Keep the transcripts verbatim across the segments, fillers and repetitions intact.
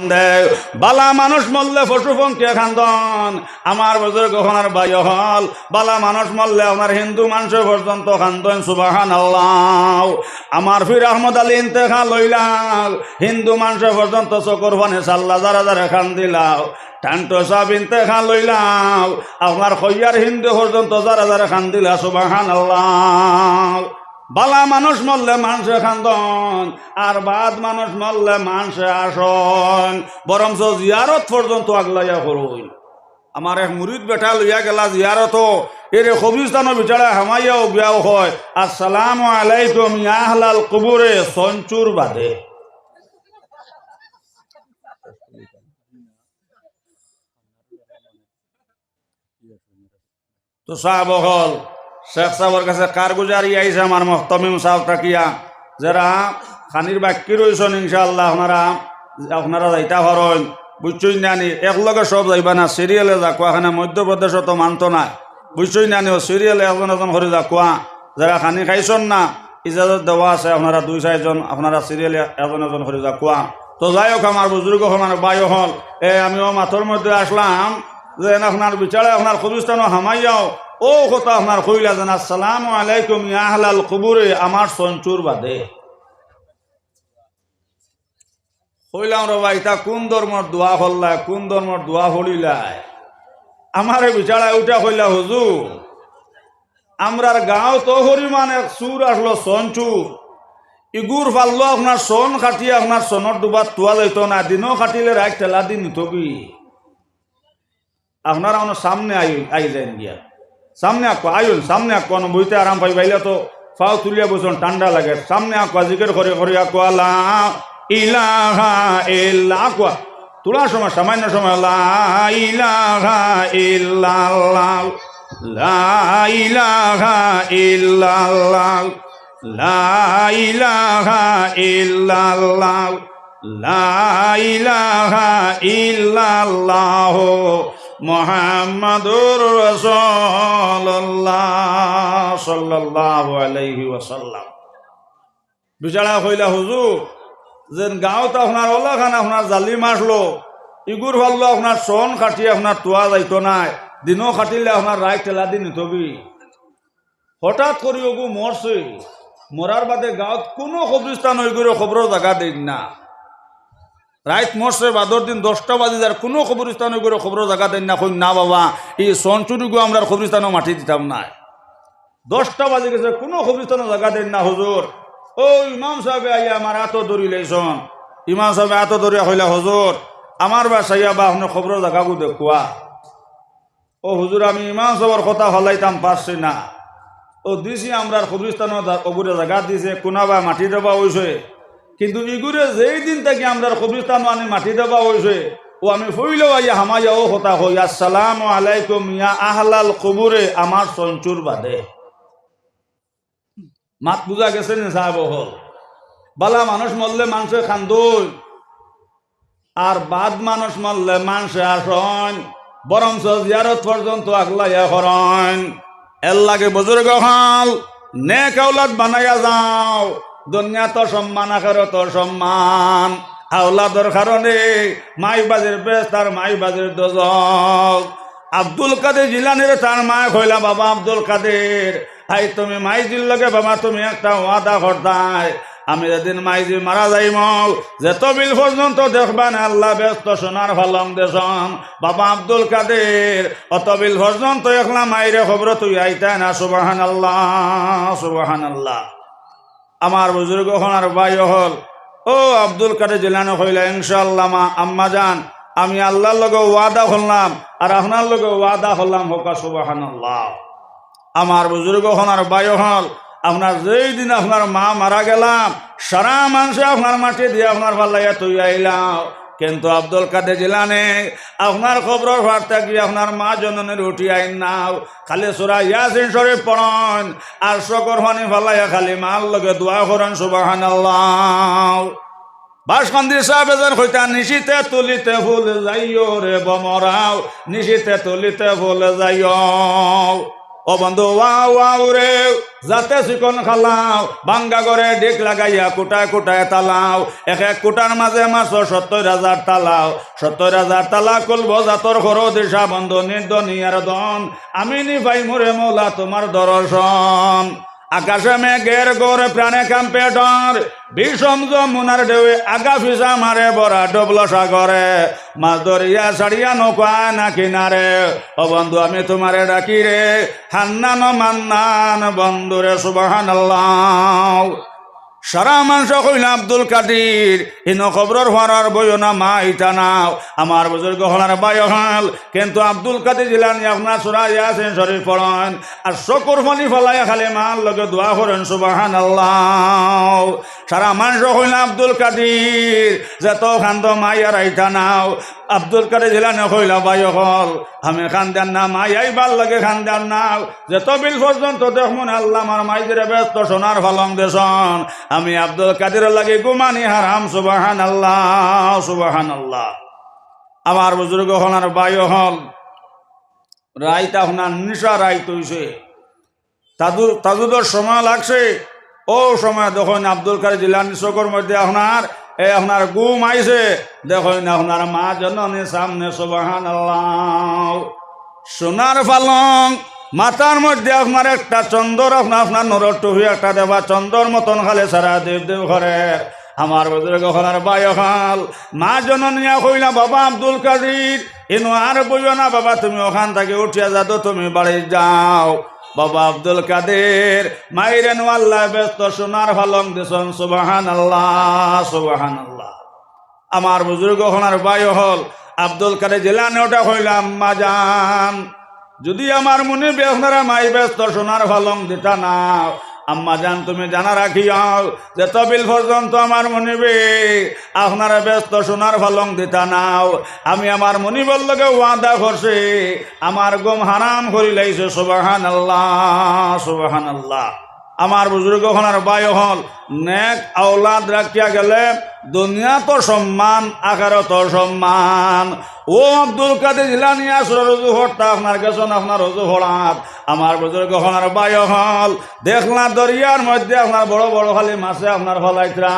দে। বালা মানুষ মরলে পশু পক্ষী কান্দইন। আমার বুজুর্গ অকল আর ভাই অকল, বালা মানুষ মরলে আপনার হিন্দু মানষে পর্যন্ত কান্দইন। সুবহানাল্লাহ। আমার পীর আহমদ আলী ইন্তেকাল অইলা, হিন্দু মানষে পর্যন্ত চকুর পানি ছাড়লা, যারা যারা কান্দিলা। টান্টু সাব ইন্তেকাল অইলা, আপনার কইয়ার হিন্দু পর্যন্ত যারা যারা কান্দিলা। সুবহানাল্লাহ। বালা মানুষ মরলে মানষে কান্দইন, আর বাদ মানুষ মরলে মানষে হাসইন, বরঞ্চ জিয়ারত পর্যন্ত আগলাইয়া করইন। আমার এক মুরিদ বেটা লইয়া গেলা জিয়ারতো, এরে কবরস্থানো বিচারা হামাইয়াও গিয়াও কয়, "আসসালামু আলাইকুম ইয়া আহলাল কুবুরে, চঞ্চুর বাদে।" তো সাব অকল, শেখ সাবর কাছে কারগুজারি আইছে আমার মুহতামিম সাব থাকিয়া, যেরা খানির বাক্কি রইছইন, ইনশাআল্লাহ আপনারা, আপনারা যাইতা পারইন, বুঝছইন না নি? একলগে সব যাইবা না, সিরিয়ালে যাউক্কা, এখানে মধ্যপ্রদেশো তো মানতো নায়, বুঝছইন না নি? ও সিরিয়ালে একজন একজন করি যাউক্কা, যেরা খানি খাইছইন না, ইজাজত দেওয়া আছে, আপনারা দুই চাইরজন, আপনারা সিরিয়ালে একজন একজন করি যাউক্কা। তো যাই হোক, আমার বুজুর্গ অকল, আমার ভাই অকল, এ, আমি অউ মাতর মধ্যে আসলাম, যেন আপনার বিচারা আপনার কবরস্থানো হামাইয়াও অউ কথা আপনার কইলা যেন, "আসসালামু আলাইকুম ইয়া আহলাল কুবুরে, আমার চঞ্চুর বাদে।" কইলাম, "রে ভাই, ইতা কুন ধর্মর দোয়া করলায়, কুন ধর্মর দোয়া পড়িলায়?" আমারে বিচারায় উঠা কইলা, "হুজুর, আমরার গাঁওত অউ পরিমাণ এক চুর আছলো, চঞ্চুর। ইগুর পাল্লো আপনার চন কাটিয়া আপনার চনর ডুবাত থুয়া যাইতো না, দিনো কাটিলে রাইত ঠেলা দি নিতোগি।" আপনারা অনো সামনে আইন, আই যাইন গিয়া। সামনে আউক্কা, আইন, সামনে আউক্কা, অনো বইতে আরাম পাইবা, ইলা তো পাও তুলিয়া বইছইন, ঠান্ডা লাগে। সামনে আউক্কা, জিকির করি করি আউক্কা, লা ইলাহা ইল্লা, আউক্কা। থুড়া সময়, সামান্য সময়, লা ইলাহা ইল্লাল্লাহ, লা ইলাহা ইল্লাল্লাহ, লা ইলাহা ইল্লাল্লাহ, লা ইলাহা ইল্লাল্লাহ, মুহাম্মাদুর রাসূলুল্লাহ, সাল্লাল্লাহু আলাইহি ওয়াসাল্লাম। বিচারায় কইলা, "হুজুর, যেন গাঁওত আপনার অলাখান আপনার জালিম আছলো, ইগুর পাল্লো আপনার চন কাটিয়া আপনার থুয়া যাইতো নায়, দিনো কাটিলে আপনার রাইত ঠেলা দি নিতোগি।" হঠাৎ করি অগু মরছে, মরার বাদে গাঁওত কুনু কবরস্থানো ইগুরে কবরর জাগা দেইন না। রাইত মরছে, বাদর দিন দশটা বাজি যার, কুনু কবরস্থানো ইগুরে কবরর জাগা দেইন না, কইন, "না বাবা, ই চঞ্চুরগু আমরার কবরস্থানো মাটি দিতাম নায়।" দশটা বাজি গেছে, কুনু কবরস্থানো জাগা দেইন না হুজুর। অউ ইমাম সাবে আইয়া আমার আতো ধরিলাইছইন। ইমাম সাবে আতো ধরিয়া কইলা, "হুজুর, আমার বায় চাইয়া বা আপনে কবরর জাগাগু দেখুয়া।" "ও হুজুর, আমি ইমাম সাবর কথা ফালাইতাম পারছি না। অউ দিছি আমরার কবরস্থানো জা-, অগুরে জাগা দিছে, কুনাবায় মাটি দেওয়া অইছে। কিন্তু ইগুরে যেই দিন থাকি আমরার কবরস্থানো আনি মাটি দেওয়া অইছে, অউ আমি পইলাউ আইয়া হামাইয়া অউ কথা কই, 'আসসালামু আলাইকুম ইয়া আহলাল কুবুরে, আমার চঞ্চুর বাদে।'" মাত বুঝা গেছে নি সাব অকল? বালা মানুষ মরলে মানষে কান্দইন, আর বাদ মানুষ মরলে মানষে হাসইন, বরঞ্চ জিয়ারত পর্যন্ত আগলাইয়া করইন। এরলাগি বুজুর্গ অকল, নেক আওলাদ বানাইয়া যাও, দুনিয়াত সম্মান, আখেরাত সম্মান। আওলাদর কারণে মাই বাজির বেহেস্ত আর মাই বাজির দোজখ। আব্দুল কাদের জিলানীরে তান মায় কইলা, "বাবা আব্দুল কাদের, আই তুমি মাইজির লগে বাবা তুমি একটা ওয়াদা করতায়, আমি যেদিন মাইজি মারা যাইমু, যেতবিল পর্যন্ত দেখবায় না আল্লাহ বেহেস্তো সোনার পালং দেছইন, বাবা আব্দুল কাদের, অতবিল পর্যন্ত একলা মাইরে কবরো থুইয়া আইতায় না।" সুবহানাল্লাহ, সুবহানাল্লাহ। আমার বুজুর্গ অকল আর ভাই অকল, অউ আব্দুল কাদের জিলানী কইলা, "ইনশাআল্লাহ মা, আম্মা জান, আমি আল্লার লগে ওয়াদা করলাম, আর আপনার লগে ওয়াদা করলাম।" কউক্কা সুবহানাল্লাহ। আমার বুজুর্গ অকল আর ভাই অকল, আপনার যেই দিন আপনার মা মারা গেলা, সারা মানষে আপনার মাটি দিয়া আপনার ফালাইয়া থুইয়া আইলা, কিন্তু আব্দুল কাদের জিলানী, আপনার কবরর পার থাকি আপনার মা জননীরে উঠাইয়া আইন না, খালি সূরা ইয়াসিন শরীফ পড়ইন, আর চকুর পানি ফালাইয়া খালি মার লগে দোয়া করইন, সুবহানাল্লাহ। বাসকান্দি সাবে যেন কইতা, "নিশিতে তুলিতে ফুল যাইও রে ভ্রমরাও, নিশিতে তুলিতে ফুল যাইও।" ও বন্ধু, ওয়াও ওয়াও রে, যাতে চিকন খালাও, ভাঙ্গা ঘরে ডিগ লাগাইয়া কুটায় কুটায় তালাও, এক এক কুটার মাঝে মাত্র সত্তর হাজার তালাও, সত্তর হাজার তালা খুলবো জাতর খরো দিশা বন্ধু, নির্ধনী আর ধন, আমি নি পাইমু রে মৌলা তোমার দর্শন। আকাশে মেঘের ঘোর, প্রাণে কাঁপে ডর, বিষম যমুনার ঢেউয়ে আগা পিছা মারে ভরা ডুবলো সাগরে, মাছ ধরিয়া ছাড়িয়া নৌকা আয় না কিনারে। ও বন্ধু, আমি তোমারে ডাকি রে, হান্নান ও মান্নান বন্ধুরে, সুবহানাল্লাহ। সারা মানষে কইলা আব্দুল কাদির, ইনো কবরর ফারার বইও না, মা আইতা নাও। আমার বুজুর্গ অকল আর ভাই অকল, কিন্তু আব্দুল কাদির জিলানী আপনার সূরা ইয়াসিন শরীফ পড়ইন, আর চকুর পানি ফালাইয়া খালি মার লগে দোয়া করইন, সুবহানাল্লাহ। সারা মানষে কইলা আব্দুল কাদির, যেত কান্দো মাই আর আইতা নাও। আব্দুল কাদির জিলানী কইলা, ভাই অকল, আমি কান্দার না, মাই আইবার লাগি কান্দার না। যেত বিল পর্যন্ত দেখমু না আল্লাহ আমার মাইরে বেহেস্তো সোনার পালং দিছইন, আমি আব্দুল কাদিরর লাগি ঘুমানি হারাম। সুবহানাল্লাহ, সুবহানাল্লাহ। আমার বুজুর্গ অকল আর ভাই অকল, রাইত আপনার নিশা রাইত অইছে, তাজু-, তাজুদর সময় লাগছে। ও সময় দেখইন আব্দুল কাদির জিলানীর চকুর মধ্যে আপনার, এ আপনার ঘুম আইছে, দেখইন আপনার মা জননীর সামনে, সুবহানাল্লাহ। সোনার পালং, মাথার মধ্যে আপনার একটা চান্দর, আপনার, আপনার নূরর টুপি একটা দেওয়া, চান্দর মতন খালি সারা দেব দেব করে। আমার বুজুর্গ অকল আর ভাই অকল, মা জননীয়ে কইলা, বাবা আব্দুল কাদির, ইনো আর বইও না বাবা, তুমি অখান থাকি উঠিয়া যাও, তুমি বাড়ি যাও। বাবা আব্দুল কাদির, মাইরে নু আল্লায় বেহেস্তো সোনার পালং দিছইন, সুবহানাল্লাহ, সুবহানাল্লাহ। আমার বুজুর্গ অকল আর ভাই অকল, আব্দুল কাদির জিলানী উঠা কইলা, আম্মা জান, যুদি আমার মুনিবে আপনারে মাই বেহেস্তো সোনার পালং দিতা নাও, আম্মা জান, তুমি জানা রাখিও, যেত বিল পর্যন্ত আমার মুনিবে আপনারে বেহেস্তো সোনার পালং দিতা নাও, আমি আমার মুনিবর লগে ওয়াদা করছি, আমার ঘুম হারাম করিলাইছে। সুবহানাল্লাহ, সুবহানাল্লাহ। আমার বুজুর্গ অকল আর ভাই অকল, নেক আওলাদ রাখিয়া গেলে দুনিয়াত সম্মান, আখেরাত সম্মান। ও আব্দুল কাদির জিলানী, আসরর অজু পড়তা, আপনার গেছইন, আপনার অজু পড়াত। আমার বুজুর্গ অকল আর ভাই অকল, দেখলা দরিয়ার মধ্যে আপনার বড় বড় খালি মাছে আপনার ফালাইতরা,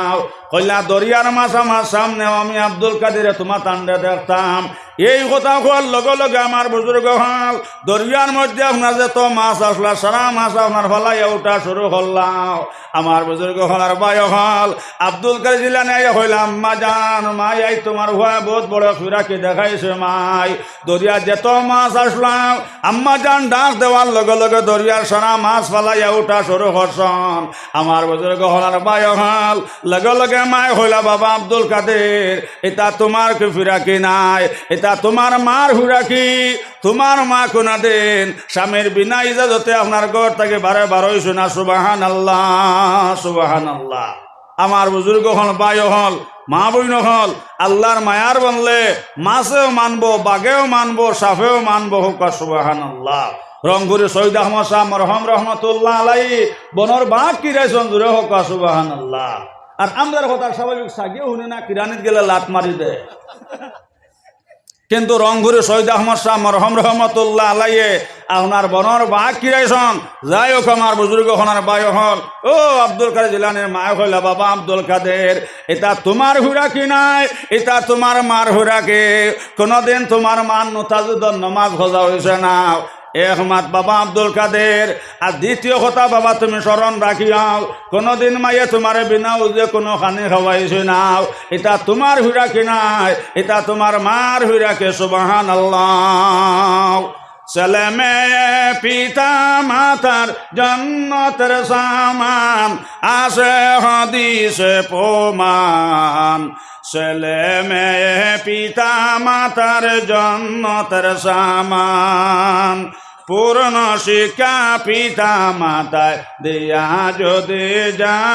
কইলা, দরিয়ার মাছ আমার সামনে, আমি আব্দুল কাদিরে তোমার তান্ডে দেখতাম। এই কথা কওয়ার লগে লগে আমার বুজুর্গ অকল, দরিয়ার মধ্যে আপনার যেত মাছ আছলা, সারা মাছ আপনার ফালাইয়া উঠা শুরু করলা। আমার বুজুর্গ অকল আর ভাই অকল, আব্দুল কাদির জিলানী আইয়া কইলা, আম্মা জান, মাই আইজ তোমার পুয়ায় বউত বড় ফিরাকি দেখাইছে মাই। দরিয়াত যেত মাছ আছলা, আম্মা জান ডাক দেওয়ার লগে লগে দরিয়ার সারা মাছ ফালাইয়া উঠা শুরু করছইন। আমার বুজুর্গ অকল আর ভাই অকল, লগে লগে মায় কইলা, বাবা আব্দুল কাদির, ইতা তোমার কুনু ফিরাকি নায়, ইতা তোমার মার ফিরাকি। তোমার মা কুনুদিন স্বামীর বিনা ইজাজতে আপনার ঘর থাকি বারে বারইছে না। সুবহানাল্লাহ, সুবহানাল্লাহ। আমার বুজুর্গ অকল, ভাই অকল, মা বইন অকল, আল্লার মায়ার বনলে মাছেও মানবো, বাঘেও মানবো, সাপেও মানবো। কউক্কা সুবহানাল্লাহ। রংপুরি সৈয়দ আহমদ শাহ মরহম রহমতুল্লাহ আলাইহি বনর বাঘ কিরাইছইন, জুরে কউক্কা সুবহানাল্লাহ। আর আমরার কথা স্বাভাবিক, ছাগিয়ে হুনে না, কিরানিত গেলে লাত মারি দে। কিন্তু রংপুরি সৈয়দ আহমদ শাহ মরহম রহমতুল্লাহ আলাইহি আপনার বনর বাঘ কিরাইছইন। যাই হউক, আমার বুজুর্গ অকল আর ভাই অকল, ও আব্দুল কাদির জিলানীর মায় কইলা, বাবা আব্দুল কাদির, ইতা তোমার ফিরাকি নায়, ইতা তোমার মার ফিরাকি। কুনুদিন তোমার মার নু তাজুদর নমাজ কাজা অইছে না। এক মাত বাবা আব্দুল কাদির, আর দ্বিতীয় কথা বাবা তুমি স্মরণ রাখিও, কুনুদিন মায়ে তোমারে বিনা উজুয়ে কুনু খানি খাওয়াইছে না। ইতা তোমার ফিরাকি নায়, ইতা তোমার মার ফিরাকি। সুবহানাল্লাহ। ছেলে মেয়ে পিতা মাতার জন্নতের সামান, আছে হাদিসে প্রমাণ। ছেলে মেয়ে পিতা মাতার জন্নতের সামান, পূর্ণ শিক্ষা পিতা মাতায় দিয়া যদি যান,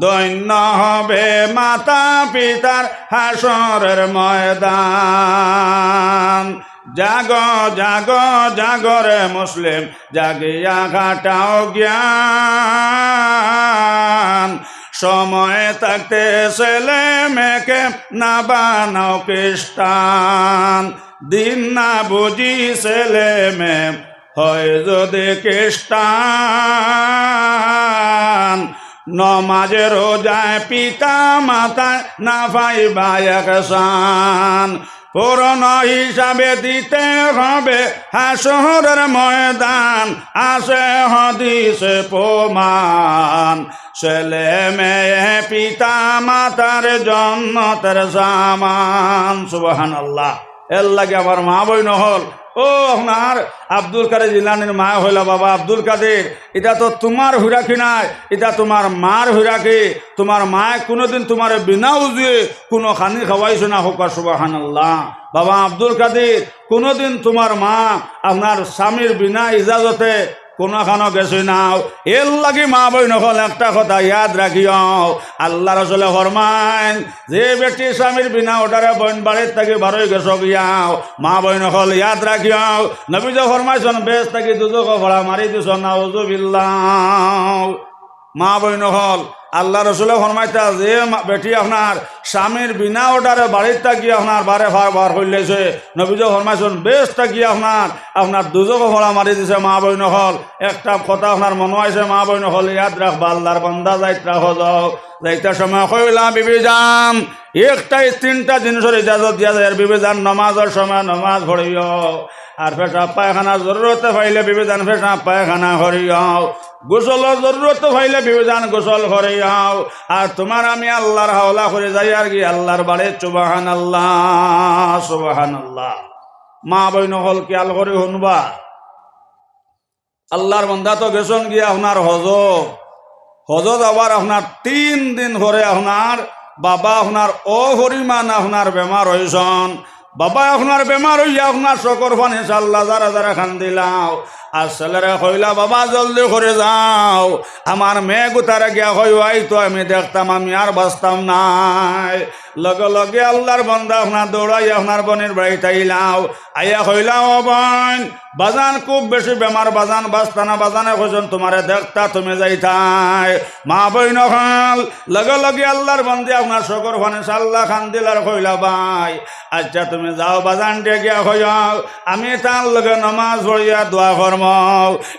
ধন্য হবে মাতা পিতার হাশরের ময়দান। জাগো, জাগো, জাগো রে মুসলিম, জাগিয়া খাটাও জ্ঞান। সময় থাকতে ছেলে মেয়েকে না বানাও খ্রিস্টান। দিন না বুঝি ছেলে মেয়ে হয় যদি খ্রিস্টান, নমাজ রোজায় পিতা মাতায় না পাইবা একসান। পূর্ণ হিসাবে দিতে হবে হাশরের ময়দান, আছে হাদিসে প্রমাণ। ছেলে মেয়ে পিতা মাতার জন্নতের সামান। সুবহানাল্লাহ। এর লাগি আমার মা বইন অকল, ও আপনার আব্দুল কাদের জিলানীর মায় কইলা, "বাবা আব্দুল কাদের, ইটা তো তুমার হুরাকি নায়, ইটা তুমার মার হুরাকি। তুমার মায় কুনুদিন তুমারে বিনা উজুয়ে কুনু খানি খাওয়াইছে না?" কউক্কা সুবহানাল্লাহ। বাবা আব্দুল কাদের, কুনুদিন তুমার মা আপনার স্বামীর বিনা ইজাজতে কুনুখানো গেছে না। এর লাগি মা বইন অকল একটা কথা ইয়াদ রাখিও, আল্লার রসুলে ফরমাইন, যে বেটি স্বামীর বিনা অর্ডারে বইন বাড়ির থাকি বারই গেছো গিয়াও, মা বইন অকল ইয়াদ রাখিও, নবীজি ফরমাইছন, বেহেস্ত থাকি দুজখো ফাড়া মারি দিছন, নাউজুবিল্লাহ। মা বইন অকল, আল্লার রসুলে ফরমাইতা, যে মা-, বেটি আপনার স্বামীর বিনা অর্ডারে বাড়ির থাকি আপনার বারে ফা-, বার করিলাইছে, নবীজি ফরমাইছন, বেহেস্ত থাকি আপনার, আপনার দুজখো ফাড়া মারি দিছে। মা বইন অকল, একটা কথা আপনার মনো আইছে, মা বইন অকল, ইয়াদ রাখবা, আল্লার বান্দা যাইত্রা হজো, যাইতার সময় কইলা, "বিবি জান, একটাই তিনটা জিনিসর ইজাজত দিয়া যাইয়ার, বিবি জান, নমাজর সময় নমাজ পড়িও, আর পেশাব পায়খানা জরুরতে পাইলে বিবি জান পেশাব পায়খানা করিও, গোসলর জরুরতে পাইলে বিবি জান গোসল করিও, আর তুমার আমি আল্লার হাওলা করি যাইয়ার গি আল্লার বাড়িত।" সুবহানাল্লাহ, সুবহানাল্লাহ। মা বইন অকল খিয়াল করি হুনবা। আল্লার বান্দা তো গেছন গিয়া আপনার হজো, হজো যাওয়ার আপনার তিন দিন পরে আপনার বাবা আপনার অপরিমাণ আপনার বেমার অইছন। বাবা আপনার বেমার অইয়া আপনার চকুর পানি ছাড়লা, জারা জারা কান্দিলাও। আর ছেলেরে কইলা, "বাবা জলদি করি যাও, আমার মেয়ে গুতারে গিয়া কইও আইতো, আমি দেখতাম, আমি আর বাঁচতাম নায়।" লগে লগে আল্লার বান্দা আপনার দৌড়াইয়া আপনার বইনর বাড়িত আইলাও, আইয়া কইলা, "ও বইন, বাজান খুব বেশি বেমার, বাজান বাঁচতা না।" বাজানে কইছন, "তুমারে দেখতা, তুমি যাইতায়।" মা বইন অকল, লগে লগে আল্লার বান্দি আপনার চকুর পানি ছাড়লা, কান্দিলা আর কইলা, "ভাই, আচ্ছা তুমি যাও বাজানরে গিয়া কইও, আমি তার লগে নমাজ পড়িয়া দোয়া করমু।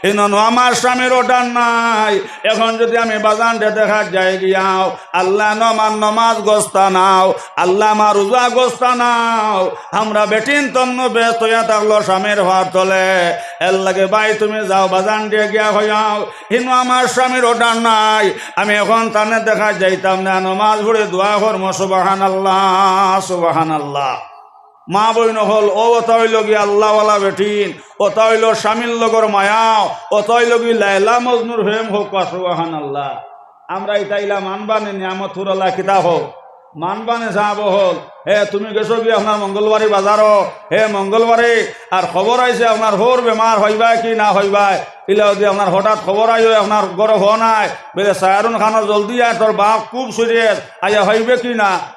ইনো আমার স্বামীর অর্ডার নাই, এখন যদি আমি বাজানরে দেখাত যাই গিয়াও, আল্লায় ইনো আমার নমাজ গস্তা নাও, আল্লায় আমার রোজা গস্তা নাও। আমরা বেটিন্তর নু বেহেস্ত অইয়া থাকলো স্বামীর পাওর তলে। এর লাগি ভাই তুমি যাও বাজানরে গিয়া কইও, ইনো আমার স্বামীর অর্ডার নাই, আমি এখন তানে দেখাত যাইতাম না, নমাজ পড়ি দোয়া করমু।" সুবহানাল্লাহ, সুবহানাল্লাহ। মা বইন অকল, অউ অতা অইলো গি আল্লাওয়ালা বেটিন, অতা অইলো স্বামীর লগর মায়া, অতা অইলো গি লায়লা মজনুর প্রেম। কউক্কা সুবহানাল্লাহ। আমরা ইতা ইলা মানবা নি, নিয়ামত ফুরালা কিতা কও? মানবা নি সাব অকল? হে, তুমি গেছো গি আপনার মঙ্গলবাড়ি বাজারো, হে মঙ্গলবাড়ি, আর খবর আইছে আপনার হউর বেমার, অইবায় কি না অইবায়? ইলা যদি আপনার হঠাৎ খবর আইয়, আপনার ঘরো ফোন আয়, বলে, "সায়ারুন খানো জলদি আয়, তোর বাপ খুব serious, আইয়া অইবে কি না?"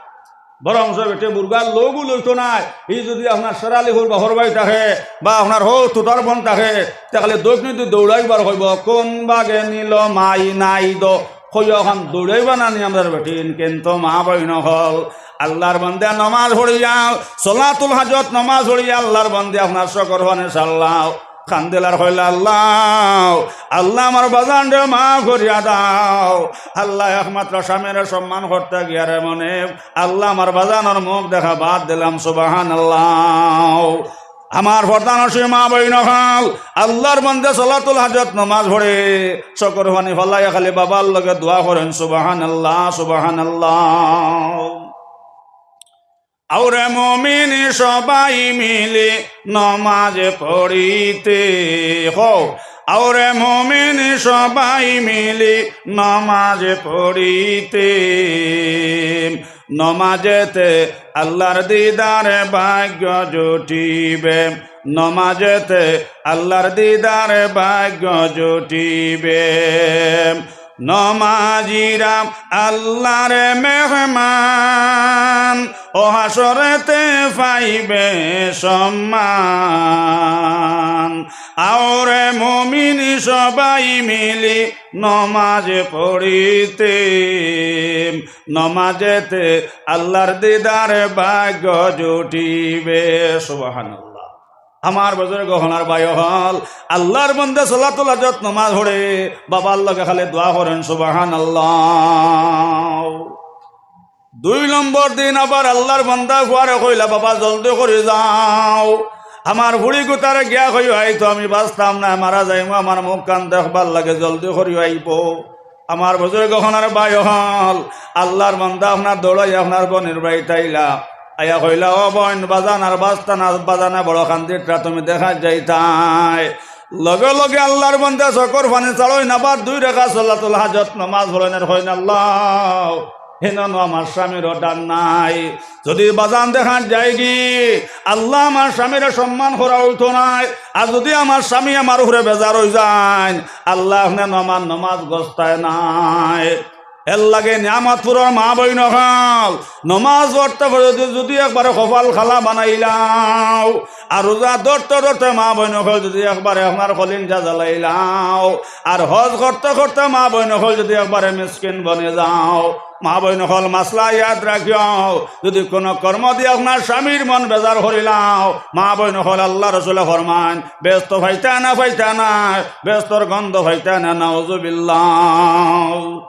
বরঞ্চ বেটে মুরগার লগও লইতো নায়। ই যদি আপনার শেরালি হউর বাপর ভাই থাকে বা আপনার হউর তুতার বইন থাকে, তাহলে দৈনিক দৌড়াইবার কইবো, "কোন বাগে নিল মাই নাই দো।" কইয়া অখান দৌড়াইবা না নি আমরার বেটিন, কিন্তু মা বইন অকল, আল্লার বান্দে নমাজ পড়িয়া, সলাতুল হাজত নমাজ পড়িয়া আল্লার বান্দে আপনার চকুর পানি ছাড়লাও। কান্দিলা আর কইলা, "আল্লাহ, আল্লাহ, আমার বাজানরে মাফ করিয়া দাও।" আল্লাহ, একমাত্র স্বামীরে সম্মান করতা গিয়া রে মনে, আল্লাহ, আমার বাজানর মুখ দেখা বাদ দিলাম। সুবহানাল্লাহ। আমার পর্দানশীন মা বইন অকল, আল্লার বান্দে সলাতুল হাজত নমাজ পড়ে, চকুর পানি ফালাইয়া খালি বাবার লগে দোয়া করইন, সুবহানাল্লাহ, সুবহানাল্লাহ। আওরে মুমিন সবাই মিলি নমাজ পড়িতে, হো, আওরে মুমিন সবাই মিলি নমাজ পড়িতে। নমাজেতে আল্লার দিদার ভাগ্য জুটিবে, নমাজেতে আল্লার দিদার ভাগ্য জুটিবে। নমাজিরা আল্লার মেহমান, ও হাসরেতে পাইবে সম্মান। আওরে মুমিন সবাই মিলি নমাজ পড়িতে, নমাজেতে আল্লাহর দিদার ভাগ্য জুটিবে। সুবহানাল্লাহ। আমার বুজুর্গ অকল, আমার ভাই অকল, আল্লাহর বন্দে সলাতুল হাজত নমাজ পড়ে, বাবার লগে খালি দোয়া করেন, সুবহানাল্লাহ। দুই নম্বর দিন আবার আল্লাহর বন্দা ফুয়ারে কইলা, "বাবা, জলদি করি যাও, আমার ফুড়ি গুতারে গিয়া কইও আইতো, আমি বাঁচতাম না, মারা যাইমু, আমার মুখ কান দেখবার লাগে, জলদি করিও আইবো।" আমার বুজুর্গ অকল, আমার ভাই অকল, আল্লাহর বন্দা আপনার দৌড়াই আপনার বইনর বাড়িত আইলা, আইয়া কইলা, "ও বইন, বাজান আর বাঁচতা না, বাজানে বড় কান্দিত্রা, তুমি দেখাত যাইতায়।" লগে লগে আল্লাহর বন্দা চকুর পানি ছাড়ইন, আবার দুই রেকাত সলাতুল হাজত নমাজ পড়ইন আর কইন, "আল্লাহ, হিনো নু আমার স্বামীরও ডান নাই। যদি বাজান দেখাত যাইগি, আল্লাহ, আমার স্বামীরে সম্মান করা অইতো নায়। আর যদি আমার স্বামী আমার উপরে বেজার অইযাইন, আল্লাহ, আপনে নু আমার নমাজ গস্তায় নায়।" এরলাগি নিয়ামতপুরর মা বইন অকল, নমাজ পড়তে পড়তে যদি, যদি একবারে কপাল কালা বানাইলাও, আর রোজা ধরতে ধরতে মা বইন অকল যদি একবারে আপনার কলিজা জ্বালাইলাও, আর হজ করতে করতে মা বইন অকল যদি একবারে মিসকিন বনি যাও, মা বইন অকল, মাসলা ইয়াদ রাখিও, যদি কুনু কর্ম দি আপনার স্বামীর মন বেজার করিলাও, মা বইন অকল, আল্লাহ রসুলে ফরমাইন, বেহেস্ত পাইতা না, পাইতা না, বেহেস্তর গন্ধ পাইতা না, নাউজুবিল্লাহ।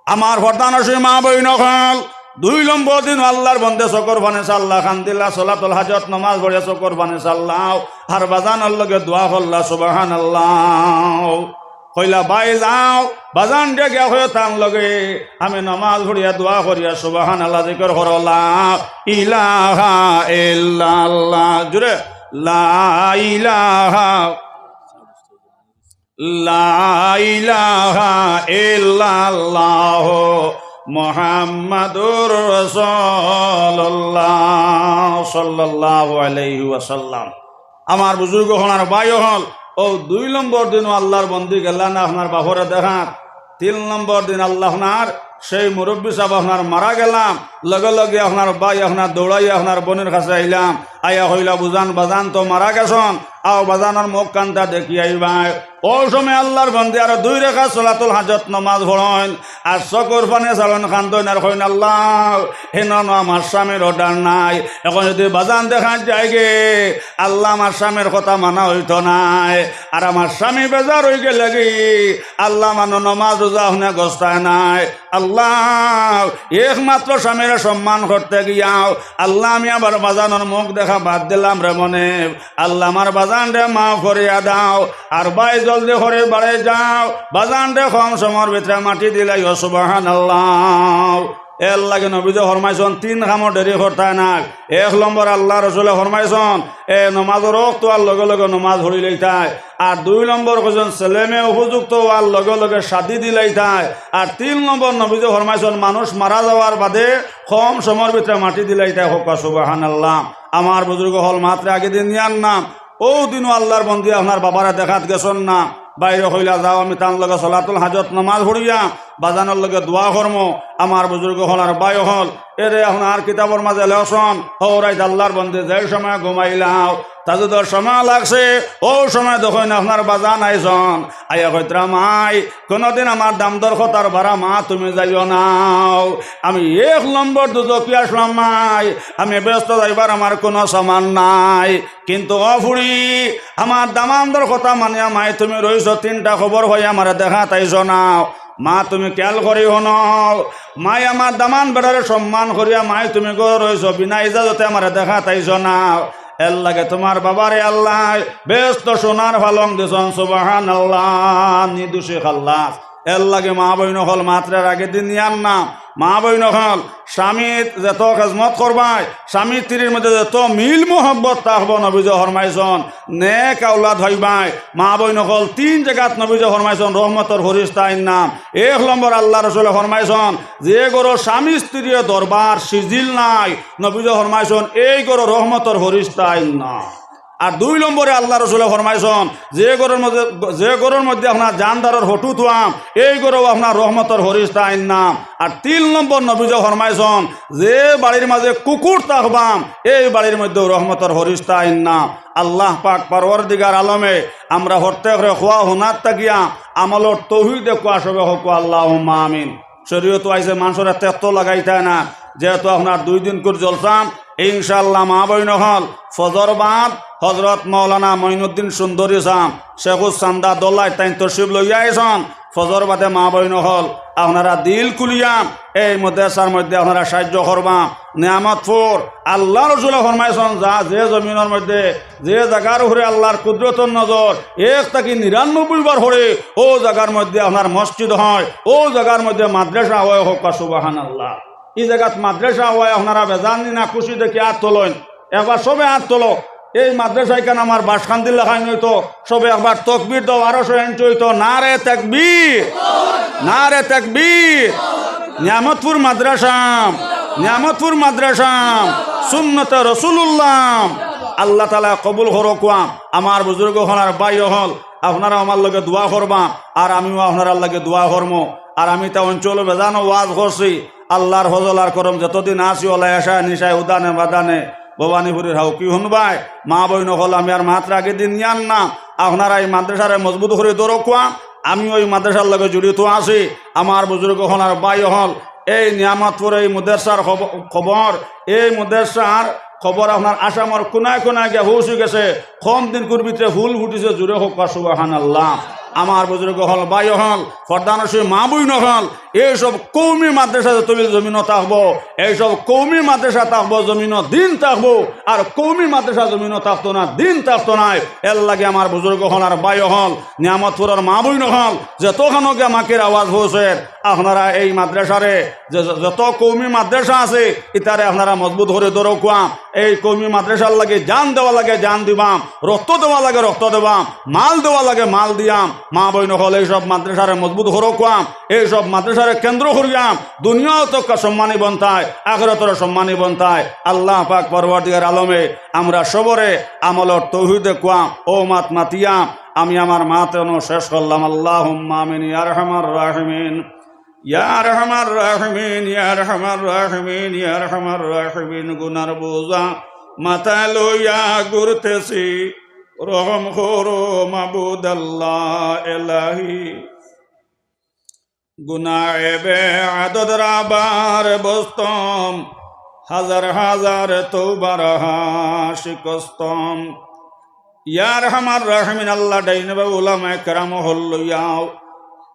আমার পর্দানশীন মা বইন অকল, দুই নম্বর দিন আল্লাহর বন্দে চকুর পানি ছাড়লা, কান্দিলা, সলাতুল হাজত নমাজ পড়িয়া চকুর পানি ছাড়লা, আর বাজানর লগে দোয়া করলা, সুবহানাল্লাহ। কইলা, "ভাই যাও, বাজানরে গিয়া কইও তান লগে, আমি নমাজ পড়িয়া দোয়া করিয়া সুবহানাল্লাহ জিকির করো, লা ইলাহা ইল্লাল্লাহ।" জুরে, "লা ইলাহা, লা ইলাহা ইল্লাল্লাহ মুহাম্মাদুর রাসূলুল্লাহ সাল্লাল্লাহু আলাইহি ওয়াসাল্লাম।" আমার বুজুর্গ অকল আর ভাই অকল, অউ দুই নম্বর দিনও আল্লাহর বন্দি গেলা না আপনার বাপরে দেখাত। তিন নম্বর দিন আল্লাহ আপনার সেই মুরব্বি সাব আপনার মারা গেলা, লগে লগে আপনার ভাই আপনার দৌড়াইয়া আপনার বইনর কাছে আইলা, আইয়া কইলা, "বুজান, বাজান তো মারা গেছইন, আও বাজানর মুখ কানটা দেখি আইবায়।" অউ সময় আল্লাহর বন্দি আরো দুই রেকাত সলাতুল হাজত নমাজ পড়ইন, আর চকুর পানি ছাড়ইন, কান্দইন আর কইন, "আল্লাহ, হিনো নু আমার স্বামীরও ডান নাই। অখন যদি বাজান দেখাত যাইগি, আল্লাহ, আমার স্বামীর কথা মানা অইতো নায়, আর আমার স্বামী বেজার অইগেলেগি, আল্লাহ, আমার নমাজ রোজা আপনে গস্তায় নায়। আল্লাহ, একমাত্র স্বামীরে সম্মান করতে গিয়াও, আল্লাহ, আমি আমার বাজানর মুখ দেখা বাদ দিলাম রে মনিব। আল্লাহ, আমার বাজানরে মাফ করিয়া দাও।" আর ভাই জলদি করি বাড়ি যাও, বাজানরে কম সময়র ভিতরে মাটি দিলাইও, সুবহানাল্লাহ। এরলাগি নবীজি ফরমাইছইন, তিন কামো দেরি করতায় নায়। এক নম্বর, আল্লাহ রসুলে ফরমাইছইন, এ নমাজর অক্ত অওয়ার লগে লগে নমাজ পড়ি লইতায়। আর দুই নম্বর কইছইন, ছেলে মেয়ে উপযুক্ত অওয়ার লগে লগে শাদি দিলাইতায়। আর তিন নম্বর, নবীজি ফরমাইছইন, মানুষ মারা যাওয়ার বাদে কম সময়র ভিতরে মাটি দিলাইতায়। কউক্কা সুবহানাল্লাহ। আমার বুজুর্গ অকল, মাত্র আগে দিন নিয়ার নাম, অউ দিনও আল্লাহর বন্দি আপনার বাবারে দেখাত গেছইন না, ভাইরে কইলা, "যাও, আমি তান লগে সলাতুল হাজত নমাজ পড়িয়া বাজানর লগে দোয়া করমু।" আমার বুজুর্গ অকল আর ভাই অকল, এরে আপনার কিতাবর মাঝে লেখছইন, হউ রাইত আল্লাহর বন্দি যে সময় ঘুমাইলাও, তাহাজ্জুদর সময় লাগছে, অউ সময় দেখইন আপনার বাজান আইছইন, আইয়া কইতরা, "মাই, কুনুদিন আমার দামদর কথার বারা মা তুমি যাইও নাও, আমি এক নম্বর দুজখি আছলাম মাই, আমি বেহেস্তো যাইবার আমার কুনু সামান নাই।" কিন্তু ও ফুড়ি, আমার দামান্দর কথা মানিয়া মাই তুমি রইছো, তিনটা খবর অইয়া আমারে দেখাত আইছো না। মা তুমি খিয়াল করি হুনো, মাই আমার দামান বেটারে সম্মান করিয়া মাই তুমি ঘরো রইছো, বিনা ইজাজতে আমারে দেখাত আইছো না। এরলাগি তুমার বাবারে আল্লায় বেহেস্তো সোনার পালং দিছইন, সুবহানাল্লাহ, নির্দোষী খাল্লাস। এরলাগি মা বইন অকল, মাত্র আগে দিন নিয়ার নাম, মা বইন অকল, স্বামীর যত খেজমত করবায়, স্বামী স্ত্রীর মধ্যে যত মিল মহব্বত থাকবো, নবীজি ফরমাইছইন, নেক আওলাদ অইবায়। মা বইন অকল, তিন জাগাত নবীজি ফরমাইছইন, রহমতর ফিরিস্তা আইন নাম। এক নম্বর, আল্লাহ রসুলে ফরমাইছইন, যে ঘরো স্বামী স্ত্রীর দরবার সিজিল নাই, নবীজি ফরমাইছইন, এই ঘরো রহমতর ফিরিস্তা আইন নাম। আর দুই নম্বরে আল্লার রসুলে ফরমাইছন, যে ঘরর মধ্যে, যে ঘরর মধ্যে আপনার জানদারর ফটো থুয়াম, এই ঘরো আপনার রহমতর ফিরিস্তা আইন্নাম। আর তিন নম্বর নবীজি ফরমাইছন, যে বাড়ির মাঝে কুকুর থাকবাম, এই বাড়ির মধ্যেও রহমতর ফিরিস্তা আইন্নাম। আল্লাহ পাক পরওয়ারদিগার আলমে আমরা প্রত্যেকরে কওয়া হুনার থাকিয়া আমলর তৌফিক দেউক্কা, সবে কউক্কা আল্লাহুম্মা আমিন। শরীয়তো আইছে মানষরে তেত্ত লাগাইতা না, যেহেতু আপনার দুই দিনকুর জলসা, ইনশাআল্লাহ মা বইন অকল, ফজর বাদ হজরত মৌলানা মঈনুদ্দিন সুন্দরী সাব, শেখুস চান্দা দলাই তাইন তশরিফ লইয়া আইছন। ফজর বাদে মা বইন অকল, আপনারা দিল খুলিয়া এই মাদ্রাসার মধ্যে আপনারা সাহায্য করবা। নিয়ামতপুর, আল্লার রসুলে ফরমাইছন, যা যে জমিনর মধ্যে, যে জাগার উপরে আল্লার কুদরতর নজর এক থাকি নিরানব্বই বার পড়ে, অউ জাগার মধ্যে আপনার মসজিদ হয়, অউ জাগার মধ্যে মাদ্রাসা হয়, কউক্কা সুবহানাল্লাহ। ই জাগাত মাদ্রাসা হয়, আপনারা বেজার নি না খুশি দেখি আত তুলইন। একবার সবে আত তুলো। এই মাদ্রাসা ইখান আমার বাঁশকান্দির লাখান অইতো, সবে একবার তকবির দেও, আরো সে entry অইতো। নারে তাকবীর, নারে তাকবীর। নিয়ামতপুর মাদ্রাসা, নিয়ামতপুর মাদ্রাসা, সুন্নতে রসুলুল্লাহ। আল্লাহ তাআলা কবুল করউক্কা। আমার বুজুর্গ অকল আর ভাই অকল, আপনারা আমার লগে দোয়া করবা, আর আমিও আপনারার লগে দোয়া করমু। আর আমি তা অঞ্চলো বেজানো ওয়াজ করছি, আল্লার ফজল আর করম যতদিন আছি, অলায় আশায় নিশায় উদানে বাদানে ভবানীপুরীর হাউকি হুনবায়। মা বইন অকল, আমি আর মাত রাখি দিন নিয়ার না, আপনারা এই মাদ্রাসারে মজবুত করি ধরউক্কা। আমি অউ মাদ্রাসার লগে জড়িত আছি। আমার বুজুর্গ অকল আর ভাই অকল, এই নিয়ামতপুর এই মাদ্রাসার খব-, খবর, এই মাদ্রাসার খবর আপনার আসামর কোনায় কোনায় গিয়া পৌঁছি গেছে। কম দিনকুর ভিতরে ফুল ফুটিছে, জোরে কউক্কা সুবহানাল্লাহ। আমার বুজুর্গ অকল, ভাই অকল, পর্দানশীন মা বইন অকল, এইসব কওমি মাদ্রাসা যতদিন জমিনো থাকবো, এইসব কওমি মাদ্রাসা থাকবো, জমিনো দিন থাকবো। আর কওমি মাদ্রাসা জমিনো থাকতো না, দিন থাকতো নায়। এরলাগি আমার বুজুর্গ অকল আর ভাই অকল, নিয়ামতপুরর মা বইন অকল, যতখানো গিয়া মাইকর আওয়াজ পৌঁছের, আপনারা এই মাদ্রাসারে, যে য-, যত কওমি মাদ্রাসা আছে, ইতারে আপনারা মজবুত করি ধরউক্কা। এই কওমি মাদ্রাসার লাগি জান দেওয়া লাগে জান দিবাম, রক্ত দেওয়া লাগে রক্ত দিবাম, মাল দেওয়া লাগে মাল দিয়াম। মা বইন অকল, এইসব মাদ্রাসারে মজবুত করউক্কা, এইসব মাদ্রাসারে কেন্দ্র করিয়া দুনিয়াও তো সম্মানী বনতায়, আখিরাতও সম্মানী বনতায়। আল্লাহ পাক পরওয়ারদিগার আলমে আমরা সবরে আমলর তৌফিক দেউক্কা। অউ মাত মাতিয়া আমি আমার মাত এনো শেষ করলাম। আল্লাহুম্মা আমিন ইয়া আরহামার রাহিমিন। ইয়া আরহামার রাহিমিন, ইয়া আরহামার রাহিমিন, ইয়া আরহামার রাহিমিন। গুনার বোঝা মাথায় লইয়া ঘুরতেছি, রহম করো মাবুদ আল্লাহ এলাহি। গুনাহে বেআদদ রাবার বস্তম, হাজার হাজার তওবার হাশি কস্তম। ইয়া আরহামার রাহিমিন, আল্লাহ ডাইনে বামে উলামায়ে কেরাম অকল লইয়াও,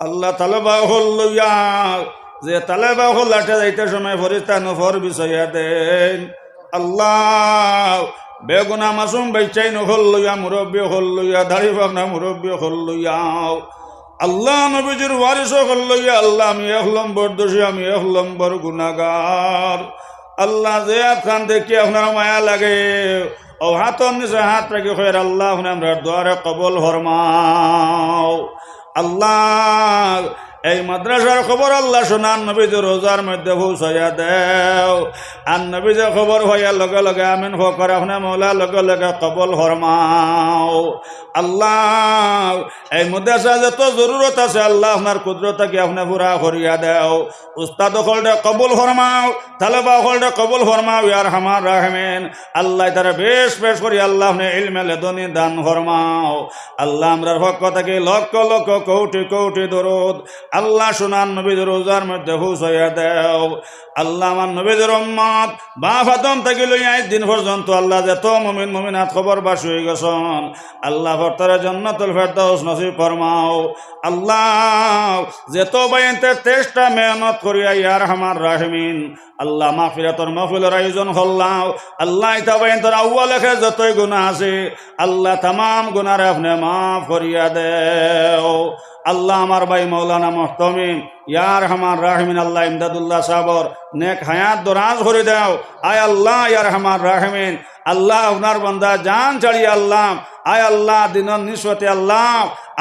আল্লাহ তালেবা অকল লইয়াও, যে তালেবা অকল আটে যাইতে সময় ফিরিস্তায় নফর বিছাইয়া দেইন। আল্লাহ, বেগুনা মাসুম বাইচ্চাইন অকল লইয়া, মুরব্বি অকল লইয়া, দাড়ি পাকনা মুরব্বি অকল লইয়াও। আল্লাহ, নবীজির ওয়ারিস অকল লইয়া, আল্লাহ, আমি এক নম্বর দোষী, আমি এক নম্বর গুনাগার। আল্লাহ, যে আতখান দেখি আপনার মায়া লাগে, অউ আতর নিচে আত রাখি কইয়ার, আল্লাহ, আপনে আমরার দোয়ারে কবুল ফরমাও। আল্লাহ, এই মাদ্রাসার খবর আল্লাহ সোনার নবীজির রওজার মধ্যে পৌঁছাইয়া দেও। আর নবীজির খবর পাইয়া লগে লগে আমিন কউক্কা, আপনে মওলা লগে লগে কবুল ফরমাও। আল্লাহ, এই মাদ্রাসা যত জরুরত আছে, আল্লাহ, আপনার কুদরত থাকি আপনে পুরা করিয়া দেও। উস্তাদ অকলরে কবুল ফরমাও, তালেবা অকলরে কবুল ফরমাও, ইয়া আরহামার রাহিমিন। আল্লাহ, তারা বেশ বেশ করি, আল্লাহ, আপনে ইলমে লেদুনি দান ফরমাও। আল্লাহ, আমরার পক্ষ থাকি লক্ষ লক্ষ কোটি কোটি দরুদ, আল্লাহ, সোনার নবীজির রওজার মধ্যে পৌঁছাইয়া দেও। আল্লাহ, আমার নবীজির উম্মত, বাপ আদম থাকি লইয়া আইজ দিন পর্যন্ত, আল্লাহ, যত মুমিন মুমিনাত কবরবাসী অইগেছন, আল্লাহ, প্রত্যেকরে জান্নাতুল ফেরদাউস নসিব ফরমাও। আল্লাহ, যত ভাইয়াইন্তে চেষ্টা মেহনত করিয়া, ইয়া আরহামার রাহিমিন, আল্লাহ, মাগফিরাতর মাহফিলর আয়োজন করলাও। আল্লাহ, ইতা ভাইয়াইন্তর আউয়াল আখের যতই গুনা আছে, আল্লাহ, তামাম গুনারে আপনে মাফ করিয়া দেও। আল্লাহ, আমার ভাই মাওলানা মুহতামিম, ইয়া আরহামার রাহিমিন, আল্লাহ, ইমদাদুল্লাহ সাবর নেক হায়াত দরাজ করি দেও। আয় আল্লাহ, ইয়া আরহামার রাহিমিন, আল্লাহ, আপনার বান্দা জান ছাড়ি আল্লাহ, আয় আল্লাহ, দিনর নিসবতে আল্লাহ,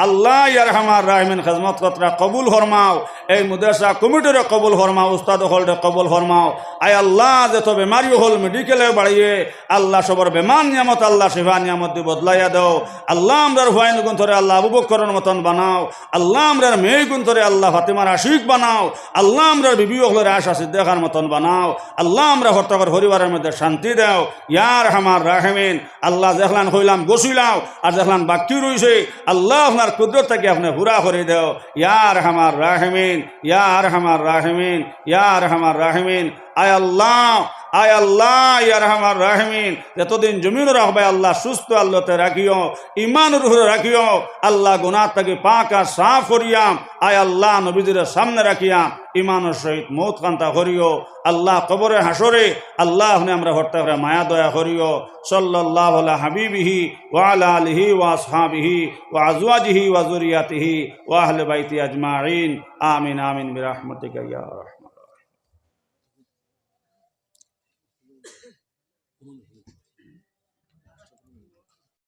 আল্লাহ ইয়া আরহামার রাহিমিন, খেজমত কতরা কবুল ফরমাও, এই মাদ্রাসা কমিটিরে কবুল ফরমাও, উস্তাদ অকলরে কবুল ফরমাও। আয় আল্লাহ, যত বেমারি অকল মেডিকেলে বাড়িয়ে, আল্লাহ সবর বেমার নিয়ামত, আল্লাহ শিফা নিয়ামত দি বদলাইয়া দেও। আল্লাহ আমরার ফুয়াইন গুনতরে আল্লাহ আবু বকরর মতন বানাও। আল্লাহ আমরার মেয়ে গুনতরে আল্লাহ ফাতিমার আশিক বানাও। আল্লাহ আমরার বিবি অকলরে আয়েশা সিদ্দিকার মতন বানাও। আল্লাহ আমরা হরতাকর পরিবারর মধ্যে শান্তি দেও। ইয়া আরহামার রাহিমিন, আল্লাহ যেখলান কইলাম গছিলাও, আর যেখলান বাকি রইছে, আল্লাহ আপনার কুদরত থাকি আপনে পুরা করি দেও। ইয়া আরহামার রাহিমিন, ইয়া আরহামার রাহিমিন, ইয়া আরহামার রাহিমিন। আয় আল্লাহ, আয় আল্লাহ, ইয়া আরহামার রাহিমিন, যতদিন জমিনো রাখবায় আল্লাহ সুস্থ আল্লাতে রাখিও, ইমানর উপরে রাখিও। আল্লাহ গুনাহ থাকি পাক আর সাফ করিয়া, আয় আল্লাহ নবীজির সামনে রাখিয়া ইমানর সহিত মউত কান্তা করিও। আল্লাহ কবরে হাশরে আল্লাহ আপনে আমরা হরতাকরে মায়া দয়া করিও। সাল্লাল্লাহু আলা হাবিবিহি ওয়া আলা আলিহি ওয়া আসহাবিহি ওয়া আজওয়াজিহি ওয়া যুরিয়াতিহি ওয়া আহলি বাইতি আজমাইন। আমিন, আমিন, বিরাহমাতিকা ইয়া আরহামার রাহিমিন।